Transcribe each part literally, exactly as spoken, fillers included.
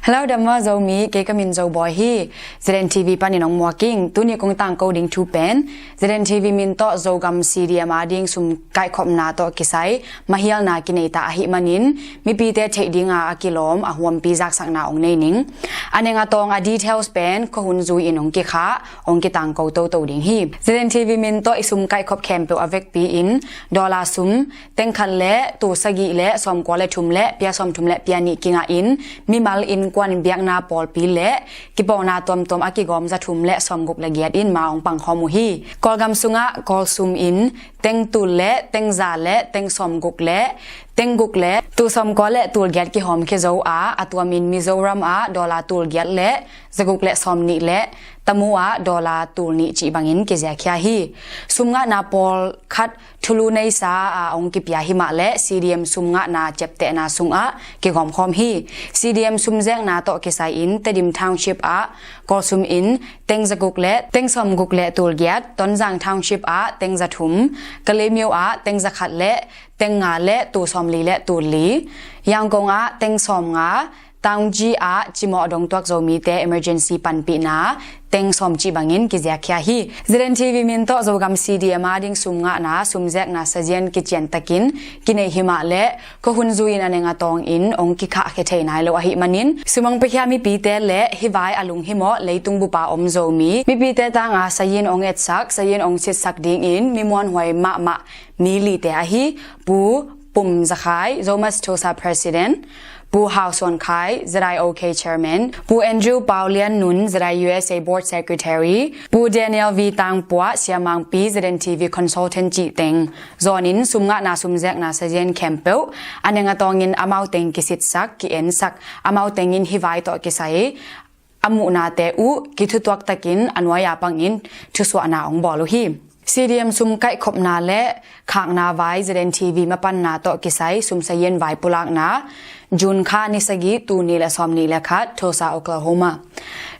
Hello, dam maw Zomi, kei ka min Zo Bawi hi. Z N T V panin ong muak ing. Tuni kong tangko ding thu pen Z N T V min tawh Zogam C D M a ding sum kaihkhopna tawh kisai mahialna kinei ta ahih manin mipite theih dinga a kilawm a huampi zaksakna ong nei ning. A neng a tawng a details pen khuahun zui in ong kikhah, ong kitangko toto ding hi. Z N T V min tawh i sum kaihkhop khempeuh a vekpi in dollar sum, teng khat le tul sagih le sawmkua le thum le pia sawmthum le pia nih kingah in mimal innkuan biakna pawlpi le kipawlna tuamtuam a kigawm za thum le sawmguk le giat in ma ong pangkhawm uh hi. Kawlgam sungah Kawl sum in teng tul le teng za le teng sawmguk le teng guk le tul sawmkua le tul giat kihawm khia zo a, a tuamin Mizoram ah dollar tul giat le zaguk le sawmnih le Tamu ah dollar tul nih cih bangin kiziakhia hi. Sum ngahna pawlkhat thulu neisa a ong kipia himah le C D M sum ngahna ciaptehna sungah kigawmkhawm hi. C D M sum zekna tawh kisai in Tedim Township ah Kawl sum in teng zaguk le teng sawmguk le tul giat, Tonzang Township ah teng zathum, Kalaymyo ah teng zakhat le teng nga le tul sawmli le tul li, Yangon ah teng sawmnga, Taunggyi ah cimawh dongtuak Zomite emergency panpihna teng sawm cih bangin kiziakhia hi. Z N T V min tawh Zogam C D M a ding sum ngahna sum zekna sazian kician takin kinei himah le khuahun zui in a neng a tawng in ong kikhah khia thei nai lo ahih manin sum ong piakhia mipite le hih vai a lunghimawh leitung bupa om Zomi mipite tanga sayin ong etsak, sayin ong sitsak dingin mi muanhuai mahmah mi lite ahi Pu Pum Za Khai, Zomus Tulsa President, Pu Hau Suan Khai, Z I O K Chairman, Pu Andrew Pau Lian Nun, Z I U S A Board Secretary, Pu Daniel V Tang Puah, Siamangpi, Z N T V Consultant cih teng zawnin sum ngahna sum zekna sazian khempeuh a neng a tawngin amau teng kisitsak, ki-ensak, amau tengin hih vai tawh kisai a muhnate uh kithutuak takin a nuai-a pangin thusuahna ong bawl uh hi. C D M sum kaihkhopna le khakna vai Z N T V mapanna tawh kisai sum sayin vai pulakna June kha ni sagih, tul nih le sawmnih le khat, Tulsa, Oklahoma.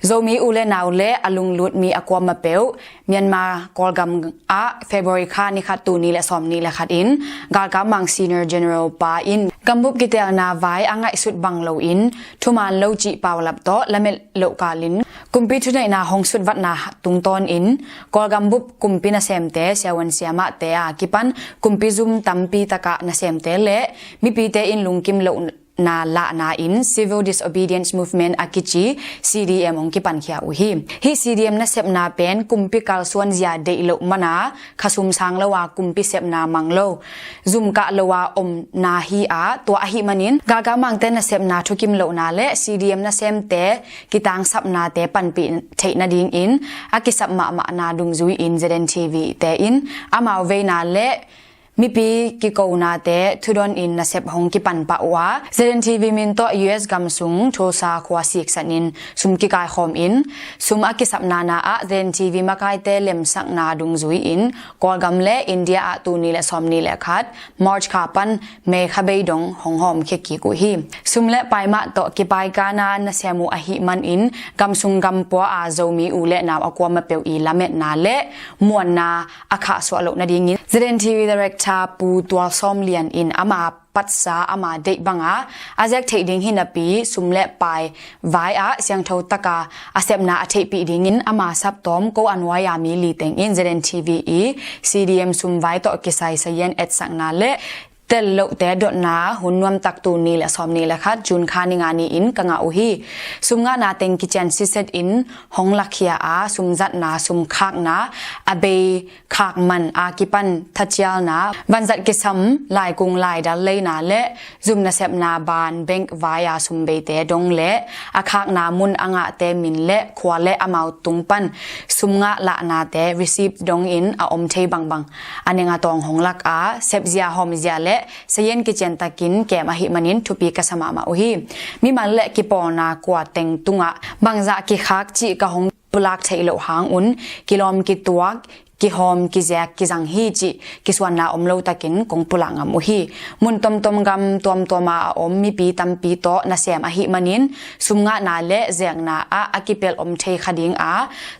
Zomi u le nau le a lunglut mi a kuamah peuh Myanmar Kawlgam ah February kha ni khat, tul nih le sawmnih le khat in galkapmang Senior General pa in gambup kiteelna vai a ngaihsut bang loin thuman lo cih paulap tawh lamet loh kalin kumpi thuneihna hong sutvatna tungtawnin Kawlgam bup kumpi nasemte, siavuan siamahte a kipan kumpi zum tampi takah nasemte le mipite in lungkim lohna lahna in Civil Disobedience Movement a kici C D M ong kipankhia uh hi. Hih C D M nasepna pen kumpi kalsuan zia deih loh mana khasum sang lo a kumpi sepna mang lo, zum kah lo a omna hi a, tua ahih manin galkapmangte nasepna thukim lohna le C D M nasemte kitangsapnate panpih theih nadingin a kisap mahmahna dungzui in Z N T V te in amau veina le mipi kikonate thudon in nasep hong kipanpah uh a, Z N T V min tawh U S gam sung Tulsa khua siksan in sum kikaikhawm in sum a kisapna na ah Z N T V makaite lemsakna dungzui in Kawlgam le India ah tul nih le sawmnih le khat March kha pan May kha bei dong hong hawm khia kik uh hi. Sum le paimah tawh kipaikana nasem uh ahih manin gamsung gampua a Zomi u le nau a kuamah peuh i lametna le muanna a khahsuah loh nadingin Z N T V Director Pu Tual Sawm Lian in ama patsa ama deih banga a zek theih ding hi napi sum le pai vai ah siangtho taka a sepna a theihpih dingin ama saptawm ko a nuai-a mi li tengin Z N T V i C D M sum vai tawh kisai sayin etsakna le tel lohte dotna hun nuamtak tul nih le sawmnih le khat June kha ni nga ni-in ka ngah uh hi. Sum ngahna teng kician siset in hong lakhia a sum zatna sum khakna a bei khak man a kipan thacialna vanzat kisam laikung laidal leina le zum nasepna ban bank vai a sum beite dong le a khakna mun a ngahte min le khua le amau tung pan sum ngah lahnate receipt dongin a om thei bangbang a neng a tawng hong lak a sepzia hawmzia le sayin kician takin kem ahih manin thupi ka sa mahmah uh hi. Mimal le kipawlna kua teng tungah bangzah kikhak cih ka hong pulak theih loh hang un kilawm kituak kihawm, kizek, kizang hi cih kisuanna om lo takin kong pulak ngam uh hi. Mun tomtom gam tuamtuama a om mipi tampi tawh nasem ahih manin sum ngahna le zekna ah a kipelh om thei kha ding a,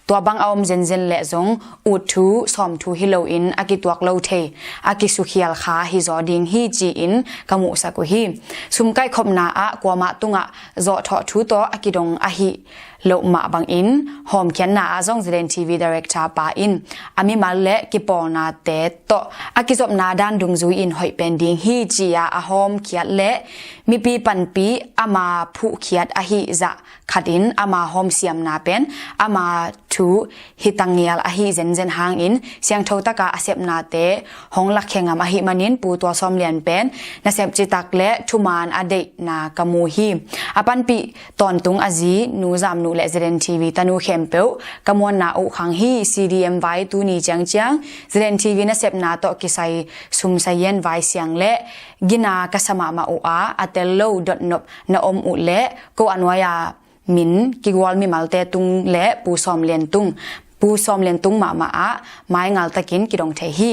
tua bang a om zenzen leh zong ut thu sawm thu hi loin a kituak lo thei, a kisukhial kha hi zaw ding hi ci-in ka muhsak uh hi. Sum kaihkhopna ah kuamah tungah zawhthawh thu tawh a kidong ahi loh mah bangin hawmkhiatna ah zong Z N T V director pa in a mimal le kipawlnate tawh a kizopna dan dungzui in hoih pen ding hi ci-a a hawmkhiat le mipi panpih ama phuhkhiat ahi zah khatin ama hawmsiamna pen ama thu hi tangial ahi zenzen hangin siangtho taka a sepnate hong lakkhia ngam ahih manin Pu Tua Sawm Lian pen nasep citak le thuman a deihna ka mu hi. A panpih tawntung a zi Nu Zam Nu le Z N T V tanu khempeuh ka muanna uh khang hi. C D M vai tuni ciangciang Z N T V nasepna tawh kisai sum sayen vai siang le gina ka sa mahmah uh a, a tel lo dotnop na om uh le ko a nuai-a min kigual mimalte tung le Pu Sawm Lian tung, Pu Sawm Lian tung mahmah ah maingal takin kidong thei hi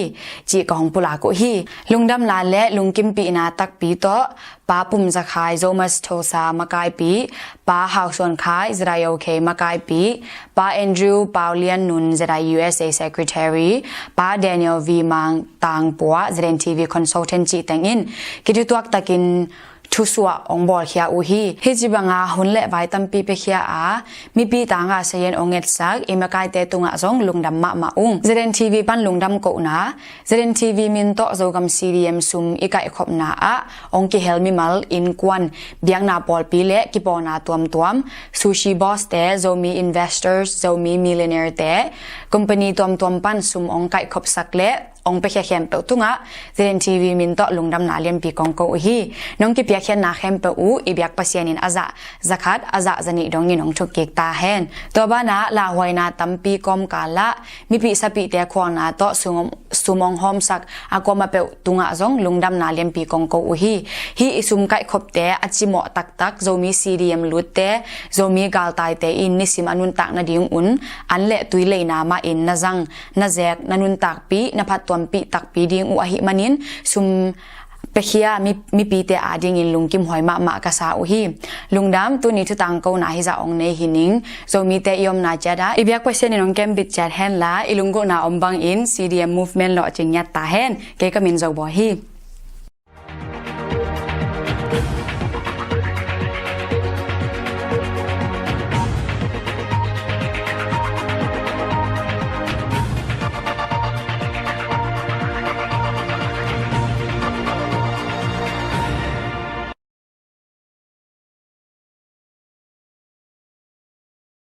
cih ka hong pulak uh hi. Lungdamna le lungkimpihna takpi tawh Pa Pum Za Khai, Zomus Tulsa makaipi, Pa Hau Suan Khai, Z I O K makaipi, Pa Andrew Pau Lian Nun, Z I U S A Secretary, Pa Daniel V Mang Tang Pua, Z N T V Consultant cih tengin kithutuak takin thusuah hong bawlkhia uh hi. Hih ci banga hun le vai tampi piakhia a mipi tanga sayen hong etsak i makaite tungah zong lungdam mahmah ung. Z N T V pan lungdam kohna, Z N T V min tawh Zogam C D M sum i kaihkhopna ah hong kihel mimal, innkuan, biakna pawlpi le kipawlna tuamtuam, sushi boss te, Zomi investors, Zomi millionaire te, company tuamtuam pan sum hong kaihkhopsak le hong piakhia khempeuh tungah Z N T V min tawh lungdamna lianpi kong ko uh hi. Nong kipiakkhiatna khempeuh uh i biak Pasian in a zah zakhat, a zah zanih dongin hong thukkik ta hen. Tua banah lauhuaina tampi kawmkal ah mipi sapihte khualna tawh sum, sum hong hawmsak a kuamah peuh tungah zong lungdamna lianpi kong ko uh hi. Hih i sum kaihkhopte a cimawh taktak Zomi C D M lutte, Zomi galtaite in nisim a nuntak nadingun an le tui leina mahin na zang, na zek, na nuntakpih, na phattuampih takpi ding uh ahih manin sum piakhia mi, mipite adingin lungkimhuai mahmah ka sa uh hi. Lungdam, tuni thutangkona hizah hong nei hi ning. Zomite i omna ciat ah i biak Pasian in hong kembit ciat henla, i lunggulhna om bangin C D M movement lawhcing ngiat ta hen. Kei ka min Zo Bawi hi.